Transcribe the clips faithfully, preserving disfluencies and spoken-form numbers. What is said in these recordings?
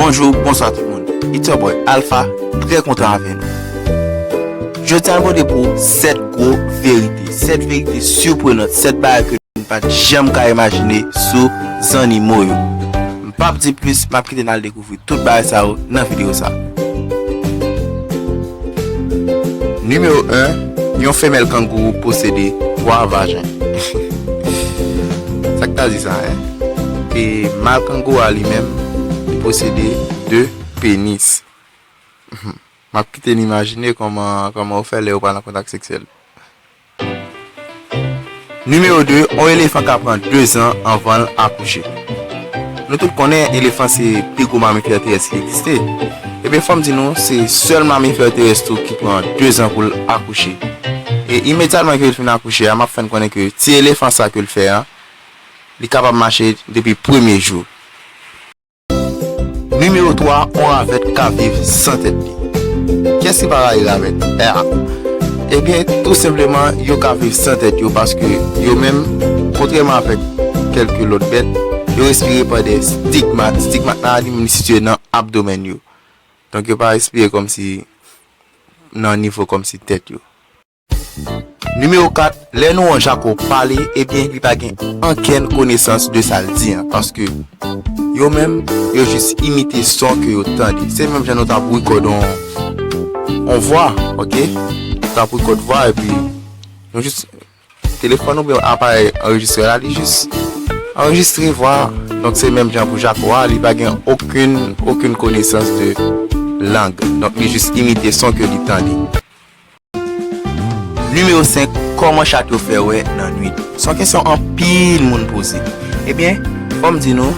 Bonjou, bonswa tout moun. It's your boy Alpha, trè kontan avè nou. Jodi a, nou pote pou sèt gwo verite, sèt verite siprenan, sèt bagay ke nou pa t janm ka imajine sou zannimo yo. M p ap di plis, m ap kite n al dekouvri tout bagay sa yo nan videyo sa. Nimewo en, yon femèl kangourou posede twa vajen. Sa k ta di sa, en? E mal kangourou a li menm, li posede de penis. M ap kite n imajine kòman, kòman yo fè lè yo pral nan kontak seksyèl. Nimewo de, yon elefan ka pran de zan anvan l akouche. Nou tout konnen elefan se pi gwo mamifè terès ki egziste. Ebyen, fò m di nou, se sèl mamifè terès tou ki pran de zan pou l akouche. E imedyatman ke l fin akouche a, m ap fè n konnen ke ti elefan sa ke l fè a, li kapab mache depi premye jou. Nimewo twa, yon ravèt ka viv san tèt li. Kiyès ki pa rayi ravèt? A. Ebyen, tou senpleman, yo ka viv san tèt yo paske yo menm, kontrèman avèk kèlke lòt bèt, yo respire pa de stigmat. Stigmat la, li menm, li sitiye nan abdomèn yo. Donk, yo pa respire kòmsi nan nivo kòmsi tèt yo. Nimewo kat, lè nou wè yon jako pale, ebyen, li pa gen okenn konesans de sa l di an, paske yo menm, yo jis imite son ke yo tande. Se menm jan nou t ap rekòd yon, yon vwa, oke? Nou t ap rekòd vwa, epi nou jis, telefòn oubyen aparèy anrejistrè la, li jis anrejistre vwa. Donk, se menm jan pou jako a, li pa gen okenn, okenn konesans de lang. Donk, li jis imite son ke li tande. Nimewo senk, kòman chat yo fè wè nan nwit? Se yon kesyon anpil moun poze. Ebyen, fò m di nou,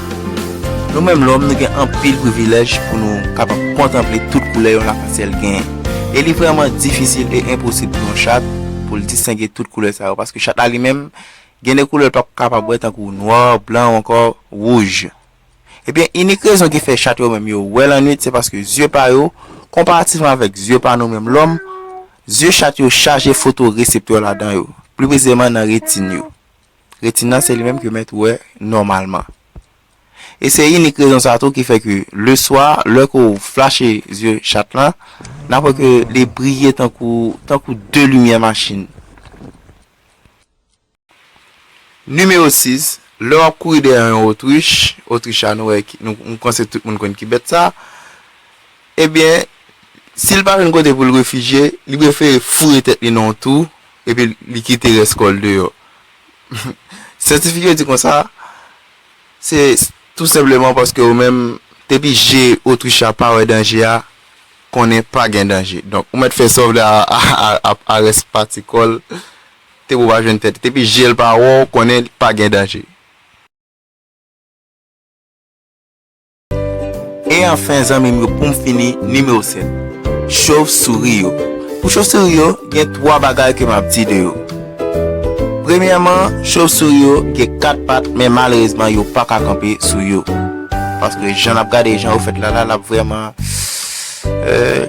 nou menm lòm, nou gen anpil privilèj pou nou kapab kontanple tout koulè yon lakansyèl genyen. E li vrèman difisil e enposib pou yon chat pou l distenge tout koulè sa yo, paske chat la li menm, gen de koulè l p ap kapab wè, tankou nwa, blan ou ankò wouj. Ebyen, inik rezon ki fè chat yo menm yo wè lannwit, se paske zye pa yo, konparativman avèk zye pa nou menm lòm, zye chat yo chaje fotoreseptè ladan yo, pli presizeman nan retin yo. Retin nan se li menm ki pèmèt wè nòmalman. E se inik rezon sa tou ki fè ke leswa, lè ke w flache zye chat lan, n ap wè ke li briye tankou, tankou de limyè machin. Nimewo sis, lè w ap kouri dèyè yon otrich, otrich la nou wè ki, nou, m panse tout moun konn ki bèt sa, ebyen, si l pa jwenn kote pou l refijye, li prefere foure tèt li nan yon twou, epi li kite rès kò l deyò. Syantifik yo di konsa, se tou senpleman paske yo menm, depi je otrich la pa wè danje a, konnen pa gen danje. Donk, ou mèt fè sa w vle a, a, a, a, a rès pati kò l, te pou pa jwenn tèt. Depi je l pa wè w, konnen pa gen danje. E anfen, zanmi m yo, pou m fini, nimewo sèt. Chofsouri yo. Pou chofsouri yo, gen twa bagay ke m ap di de yo. Premyèman, chofsouri yo gen kat pat, men malerezman, yo pa ka kanpe sou yo. Paske jan n ap gade jan yo fèt la, la, l ap vrèman, euh,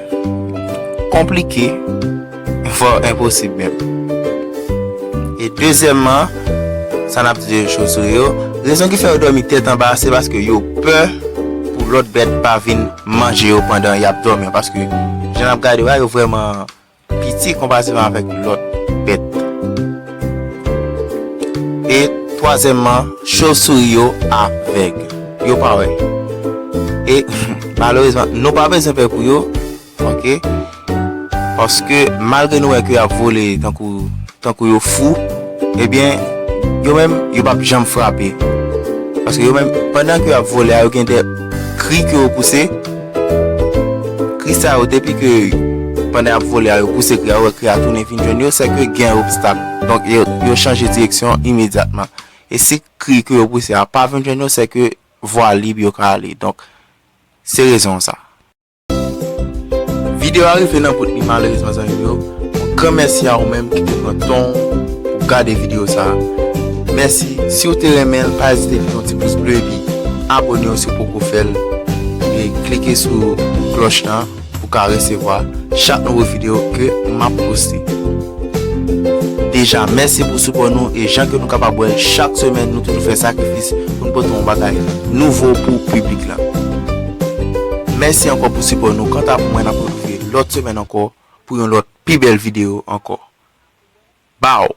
konplike, vwa enposib menm. E dezyèmman, sa n ap di de chofsouri yo, rezon ki fè yo dòmi tèt anba, se paske yo pè pou lòt bèt pa vin manje yo pandan y ap dòmi an. Paske, jan n ap gade yo a, yo vrèman piti konparativman avèk lòt bèt. E twazyèmman, chofsouri yo avèg. Yo pa wè. E malerezman, nou pa bezwen pè pou yo, oke? Paske malgre nou wè ke y ap vole tankou, tankou yo fou, ebyen, yo menm, yo p ap janm frape. Paske yo menm, pandan ke y ap vole a, yo gen de kri ke yo pouse. Kri sa yo, depi ke pandan y ap vole a, yo pouse kri a, yo wè kri a tounen vin jwenn yo, se ke gen obstak. Donk, yo, yo chanje direksyon imedyatman. E si kri ke yo pouse a pa vin jwenn yo, se ke vwa lib yo ka ale. Donk, se rezon sa. Videyo a rive nan bout li malerezman, zanmi m yo. Yon gran mèsi a ou menm ki te pran tan w pou gade videyo sa a. Mèsi. Si w te renmen l, pa ezite kite yon ti pous ble epi abòne w si w poko fè l. E klike sou klòch lan pou w ka resevwa chak nouvo videyo ke m ap poste. Deja, mèsi pou sipò nou e jan ke nou kapab wè chak semèn nou toujou fè sakrifis pou n pote yon bagay nouvo pou piblik lan. Mèsi ankò pou sipò nou. Kanta pou mwen, n ap retwouve lòt semèn ankò pou yon lòt pi bèl videyo ankò. Baw!